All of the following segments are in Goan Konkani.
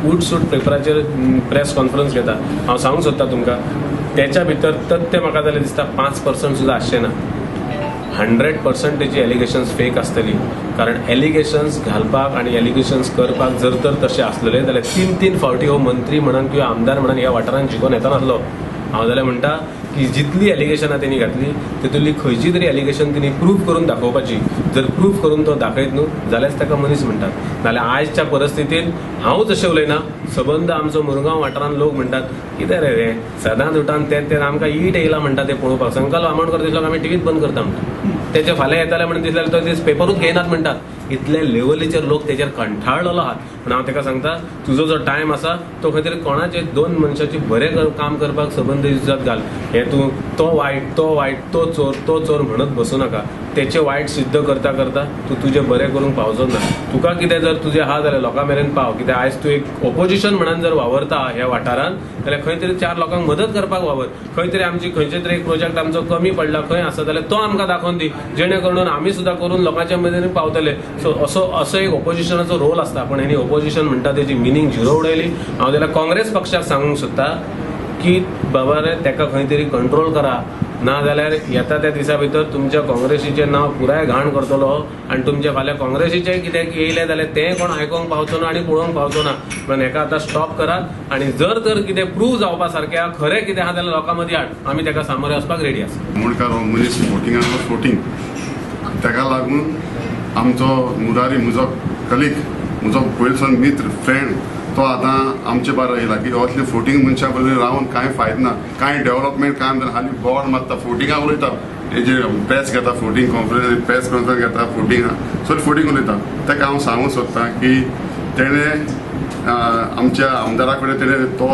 उठसूट पेपराचेर प्रेस कॉन्फरन्स घेता. हांव सांगूंक सोदता तुमकां, तेच्या भितर तथ्य म्हाका जाल्यार दिसता 5% सुद्दां आसचें ना. 100% तेजी एलिगेशन्स फेक आसतली, कारण एलिगेशन्स घालपाक आनी एलिगेशन्स करपाक जर तर तशें आसलेले जाल्यार तीन तीन फावटी हो मंत्री म्हणून किंवा आमदार म्हणून ह्या वाठारांत जिखून येता नासलो. हांव जाल्यार म्हणटा की जितली एलिगेशनां तेणी घातली, तितूंतली खंयची तरी एलिगेशन तेणी प्रूव करून दाखोवपाची. जर प्रूव करून तो दाखयत न्हू, जाल्यारच ताका मनीस म्हणटात. नाल्यार आयच्या परिस्थितीन हांव जशें उलयना, सबंद आमचो मुरगांव वाठारांत लोक म्हणटात, कितें रे रे, सदांच उठान तें तें आमकां ईट येयला म्हणटा ते पळोवपाक. संकल्प आमोणकर दिसलो आमी टिवीत बंद करता म्हणटा. तेचे फाल्यां येताले म्हणून दिसल्यार तो दीस पेपरूच घेयनात म्हणटात. इतले लेवलीचेर लोक तेजेर कंठाळलेलो आहात. पूण हांव ताका सांगता, तुजो जो टायम आसा तो खंय तरी कोणाचे दोन मनशाची बरें काम करपाक सबंद दिसात घाल. हे तूं तो वायट, तो वायट, तो चोर, तो चोर म्हणत बसूं नाका. तेचे वायट सिद्ध करता करता तूं तुजें बरें करूंक पावचो ना. तुका कितें जर तुजें आहा जाल्यार लोकां मेरेन पाव. कित्याक आयज तूं एक ओपोजिशन म्हणून जर वावरता ह्या वाठारांत जाल्यार खंय तरी चार लोकांक मदत करपाक वावर. खंय तरी आमची खंयचे तरी एक प्रोजेक्ट आमचो कमी पडला खंय आसा जाल्यार तो आमकां दाखोवन दी, जेणे करून आमी सुद्दां करून लोकांच्या मेरेन पावतले. सो असो असो एक ओपोजिशनाचो रोल आसता. पण हेणी ओपोजिशन म्हणटा तेजी मिनींग झिरो उडयली. हांव जाल्यार काँग्रेस पक्षाक सांगूंक सोदता की बाबा रे, ताका खंय तरी कंट्रोल करा, ना जाल्यार येता त्या दिसा भितर तुमच्या काँग्रेसीचें नांव पुराय घाण करतलो आनी तुमचे फाल्यां काँग्रेसीचें कितें येयलें जाल्यार तें कोण आयकोंक पावचो ना आनी पळोवंक पावचो ना. म्हणून हेका आतां स्टॉप करात आनी जर तर कितें प्रूव जावपा सारकें आहा, खरें कितें आहा जाल्यार लोकां मदीं हाड. आमी ताका सामोरे वचपाक रेडी आसा. मुणकार हो मनीस फोटिंगान फोटींग. ताका लागून आमचो मुरारी, म्हजो कलीग, म्हजो पयलीं मित्र, फ्रेंड, तो आतां आमचे बारा येयला की असले फोटींग मनशां बरोबर रावन कांय फायदो ना, कांय डेव्हलपमेंट कांय ना. हालीं बोवाळ मारता, फोटिंगां उलयता, हेजे प्रेस घेता, फोटींग कॉन्फरन्स, प्रेस कॉन्फरन्स घेता, फोटिंगां सगळीं फोटींग उलयता. ताका हांव सांगूंक सोदता की तेणें आमच्या आमदारा कडेन तेणें तो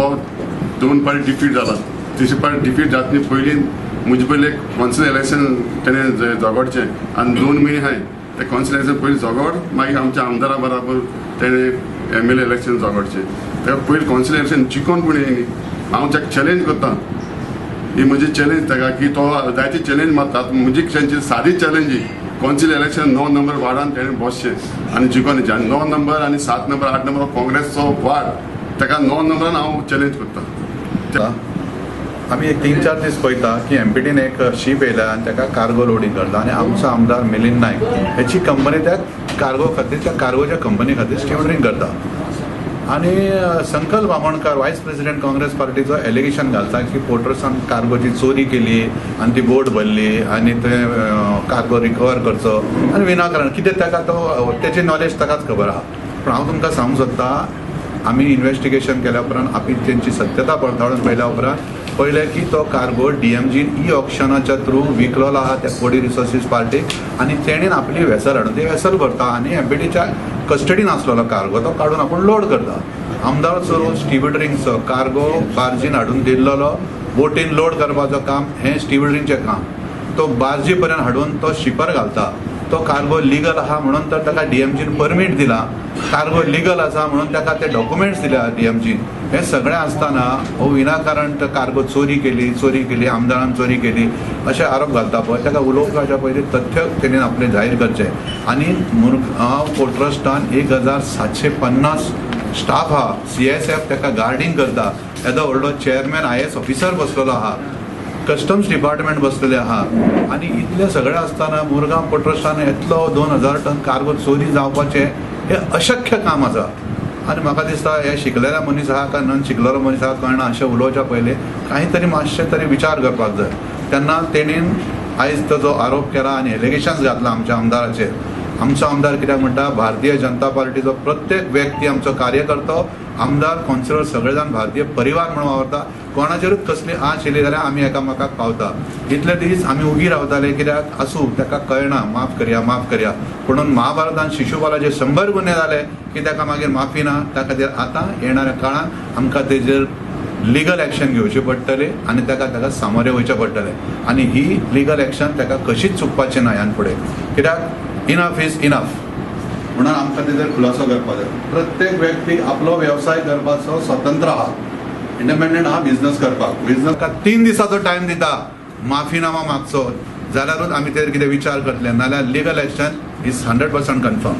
दोन पाटी डिफीट जाला. तिसरी पाटी डिफीट जातनी पयलीं म्हजे पयलीं एक कौन्सिल इलेक्शन तेणें झगडचें आनी 2 म्हयने आहाय ते कौन्सिल इलेक्शन पयलीं झगड, मागीर आमच्या आमदारा बराबर तेणें एमएलए इलेक्शन झगडचें. ताका पयलीं कौन्सिल इलेक्शन जिखोन पूण येयनी. हांव ताका चॅलेंज करता, ही म्हजी चॅलेंज ताका की तो जायती चॅलेंज मारता, म्हजी तेंची सादी चॅलेंज ही, कौन्सिल इलेक्शन 9 नंबर वार्डान तेणें बसचें आनी जिखोन येचें. आनी 9 नंबर आनी 7 नंबर, 8 नंबर हो काँग्रेसचो वार्ड, ताका 9 नंबरान हांव चॅलेंज करता. आमी एक 3-4 दीस पळयता की एमपीटीन एक शीप येयल्या आनी ताका कार्गो लोडींग करता आनी आमचो आमदार मिलिंद नायक हेची कंपनी त्या कार्गो खातीर, त्या कार्गोच्या कंपनी खातीर स्टिवडरींग करता. आनी संकल्प आमोणकार, वायस प्रेसिडेंट काँग्रेस पार्टीचो, एलिगेशन घालता की पोर्ट ट्रस्टान कार्गोची चोरी केली आनी ती बोट भरली आनी ते कार्गो रिकवर करचो आनी विनाकारण कितें ताका तो तेची नॉलेज ताकाच खबर आहा. पूण हांव तुमकां सांगूंक सोदता, आमी इन्वेस्टिगेशन केल्या उपरांत, आमी तेंची सत्यता पडताळून पळयल्या उपरांत पळयलें की तो कार्गो डीएमजीन ई ऑक्शनाच्या थ्रू विकलेलो आहा त्या कोडी रिसोर्सीस पार्टीक आनी तेणेन आपली वेसल हाडून ती वेसल भरता आनी एमपीटीच्या कस्टडीन आसलेलो कार्गो तो काडून आपूण लोड करता. आमदाराचो रोल स्टिवडरिंगचो. कार्गो बार्जीन हाडून दिल्लोलो बोटीन लोड करपाचो काम हें स्टिवडरिंगचें काम. तो बार्जी पर्यंत हाडून तो शिपर घालता. तो कार्गो लिगल आहा म्हणून तर ताका डीएमजीन परमीट दिला. कार्गो लिगल आसा म्हणून ताका ते डॉक्युमेंट्स दिल्या डीएमजीन. हें सगळें आसतना हो विनाकारण तो कार्गो चोरी केली, चोरी केली, आमदारान चोरी केली अशे आरोप घालता पळय, ताका उलोवपाच्या पयलीं तथ्य तेणेन आपलें जाहीर करचें. आनी मुरगांव पोर्ट ट्रस्टान 1750 स्टाफ आहा, सीआयएसएफ ताका गार्डींग करता. येदो व्हडलो चेअरमॅन, आयएएस ऑफिसर बसलेलो आहा, कस्टम्स डिपार्टमेंट बसलेले आहा आनी इतलें सगळें आसतना मुरगांव पोर्ट ट्रस्टान इतलो 2000 टन कार्गो चोरी जावपाचें हें अशक्य काम आसा. आनी म्हाका दिसता हे शिकलेले मनीस आहा काय नन शिकलेलो मनीस आहा कळना. अशें उलोवच्या पयलीं कांय तरी मातशें तरी विचार करपाक जाय. तेन्ना तेणीन आयज तो जो आरोप केला आनी एलिगेशन्स घातला आमच्या आमदाराचेर, आमचो आमदार कित्याक म्हणटा, भारतीय जनता पार्टीचो प्रत्येक व्यक्ती, आमचो कार्यकर्तो, आमदार, कौन्सिलर सगळे जाण भारतीय परिवार म्हणून वावरता. कोणाचेरूच कसली आंच येयली जाल्यार आमी एकामेकाक पावता. इतले दीस आमी उगी रावताले, कित्याक आसूं, ताका कळना, माफ करया, माफ करया. पुणून महाभारतान शिशुपालाचे 100 गुन्हे जाले की ताका मागीर माफी ना. त्या खातीर आतां येणाऱ्या काळान आमकां तेजेर लिगल एक्शन घेवची पडटली आनी ताका ताका सामोरे वयचें पडटलें आनी ही लिगल एक्शन ताका कशीच चुकपाची ना ह्यान फुडें, कित्याक इनफ is enough. म्हणून आमकां तेजेर खुलासो करपाक जाय. प्रत्येक व्यक्ती आपलो वेवसाय करपाचो स्वतंत्र आहा, इंडिपेंडंट आहा बिझनस करपाक. बिझनस 3 दिसाचो टायम दिता, माफीनामा मागचो जाल्यारूच आमी तेजेर कितें विचार करतले, नाल्यार legal action is 100% confirm.